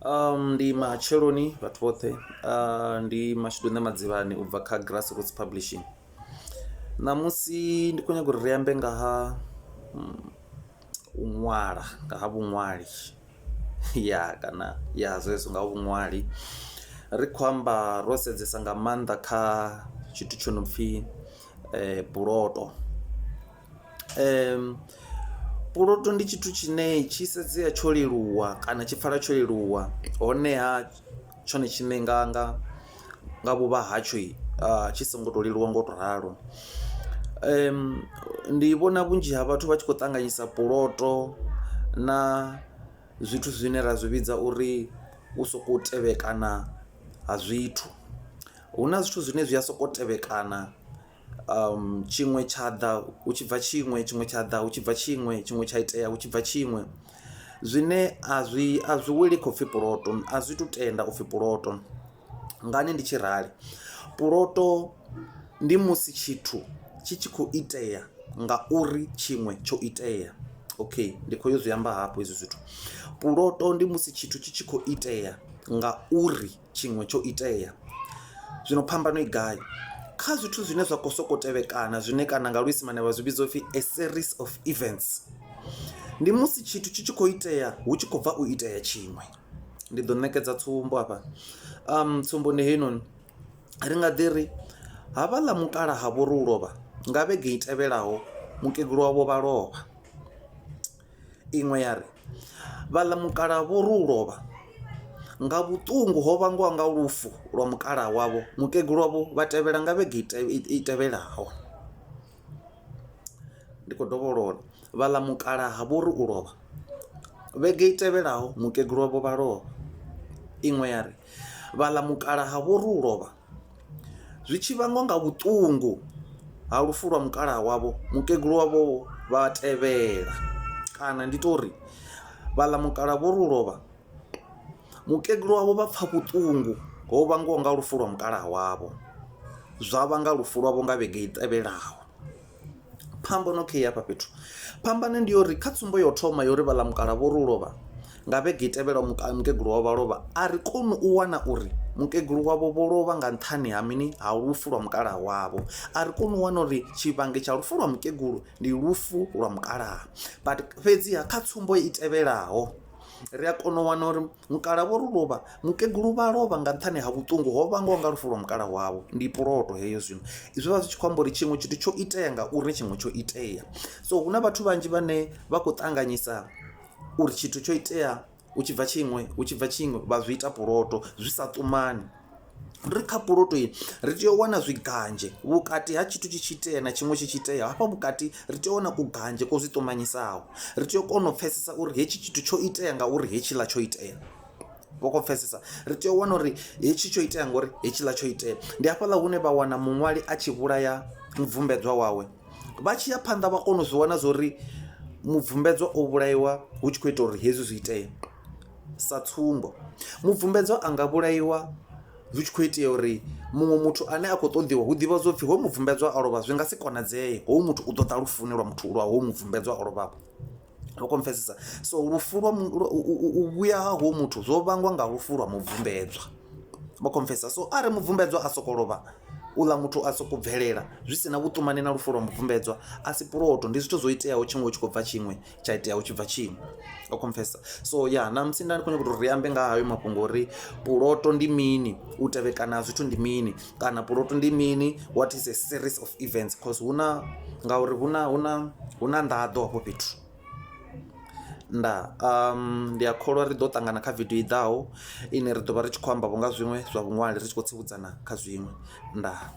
Ndi matsheloni vhathu vhoṱhe ndi Mashudu Ṋemadzivhani ubva kha Grassroots Publishing ṋamusi ndi khou nyanga uri ri ambe nga ha u ṅwala nga ha vhuṅwali ya kana ya zwezwo nga ha vhuṅwali ri khou amba ro sedzesa nga maanḓa kha tshithu tsho no pfhi puloto. Puloto ndi tshithu tshine tshi sedzea tsho leluwa kana tshi pfhala tsho leluwa honeha tshone tshiṋe nga vhuvha hatsho tshi songo to leluwa nga u to ralo. Ndi vhona vhunzhi ha vhathu vha tshi khou ṱanganyisa puloto na zwithu zwine ra zwi vhidza uri u sokou tevhekana ha zwithu hu na zwithu zwine zwi a soko tevhekana tshiṅwe tsha ḓa hu tshi bva tshiṅwe tshiṅwe tsha ḓa hu tshi bva tshiṅwe tshiṅwe tsha itea hu tshi bva tshiṅwe zwine a zwi weli kha upfhi puloto a zwi tu tenda upfhi puloto. Ngani ndi tshi rali puloto ndi musi tshithu tshi tshi khou itea ngauri tshiṅwe tsho itea okay ndi kho yo zwi amba hafhu hezwi zwithu puloto ndi musi tshithu tshi tshi khou itea ngauri tshiṅwe tsho itea zwino phambano i gai kha zwithu zwine zwa khou sokou tevhekana zwine kana nga luisimane vha zwi vhidza upfhi a series of events ndi musi tshithu tshi tshi khou itea hu tshi khou bva u itea tshiṅwe ndi ḓo ṋekedza tsumbo hafha tsumbo ndi heinoni ri nga ḓi ri havhaḽa mukalaha vho ri u lovha nga vhege i tevhelaho mukegulu wavho vha lovha Iṅwe ya ri, Vhaḽa mukalaha vho ri u lovha nga vhuṱungu ho vhangwaho nga lufu lwa mukalaha wavho, mukegulu wavho vha tevhela nga vhege i tevhelaho. Ndi khou dovholola, vhaḽa mukalaha vho ri u lovha vhege i tevhelaho mukegulu wavho vha lovha. Iṅwe ya ri, Vhaḽa mukalaha vho ri u lovha Zwi tshi vhangwa nga vhuṱungu ha lufu lwa mukalaha wavho mukegulu wavho vha tevhela kana ndi tori vhaḽa mukalaha vho ri u lovha mukegulu wavho vha pfha vhuṱungu ho vhangiwaho nga lufu lwa mukalaha wavho zwa vhanga lufu lwavho nga vhege i tevhelaho. Phambano kha hafha fhethu phambano ndi ya uri kha tsumbo ya u thoma ya uri vhaḽa mukalaha vho ri u lovha nga vhege i tevhelaho mukegulu wavho vha lovha a ri koni u wana uri mukegulu wavho vho lovha nga nṱhani ha mini ha lufu lwa mukalaha wavho a ri koni u wana uri tshivhangi tsha lufu lwa mukegulu ndi lufu lwa mukalaha but fhedziha kha tsumbo i tevhelaho ri a kona u wana uri mukalaha vho ri lovha mukegulu vha lovha nga nṱhani ha vhuṱungu ho vhangwaho nga lufu lwa mukalaha wavho ndi puloto heyo zwino zwi vha zwi tshi khou amba uri tshiṅwe tshithu tsho itea ngauri tshiṅwe tsho itea so hu na vhathu vhanzhi vhane vha khou ṱanganyisa uri tshithu tsho itea hu tshi bva tshiṅwe hu tshi bva tshiṅwe vha zwi ita puloto zwi sa ṱumani ri kha puloto iyi ri tea u wana zwiganzhe vhukati ha tshithu tshi tshi itea na tshiṅwe tshi tshi itea hafha vhukati ri tea u wana kuganzhe ko zwi ṱumanyisaho ri tea u kona u pfhesesa uri hetshi tshithu tsho itea ngauri hetshiḽa tsho itea vho khou pfhesesa ri tea u wana uri hetshi tsho itea ngori hetshiḽa tsho itea ndi hafhaḽa hune vha wana muṅwali a tshi vhulaya mubvumbedzwa wawe vha tshi ya phanḓa vha kona u zwi wana zwa uri mubvumbedzwa o vhulaiwa hu tshi khou ita uri hezwi zwi itee Sa tsumbo, mubvumbedzwa a nga vhulaiwa zwi tshi khou itea uri muṅwe muthu ane a khou ṱoḓiwa hu ḓivhadzwa upfhi hoyu mubvumbedzwa o lovha zwi nga si konadzee hoyu muthu u ḓo ḓa lufuni lwa muthu lwa hoyu mubvumbedzwa o lovhaho. Vha khou mpfhesesa so lufu lwa u vhuya ha hoyu muthu zwo vhangwa nga lufu lwa mubvumbedzwa vha khou mpfhesesa so arali mubvumbedzwa a soko lovha uḽa muthu a soko bvelela zwi si na vhuṱumani na lufu lwa mubvumbedzwa a si puloto ndi zwithu zwo iteaho tshiṅwe hu tshi khou bva tshiṅwe. Tsha itea hu tshi bva tshiṅwe o khou pfhesesa so ya ṋamusi nda ndi khou nyanga uri ri ambe nga hayo mafhungo uri puloto ndi mini u tevhekana ha zwithu ndi mini kana puloto ndi mini what is a series of events cause hu na ngauri hu na nḓaḓo hafho fhethu. Ndaa ndi a kholwa ri ḓo ṱangana kha vidio i ḓaho ine ri ḓo vha ri tshi khou amba vho nga zwiṅwe zwa vhuṅwali ri tshi khou tsivhudzana kha zwiṅwe ndaa.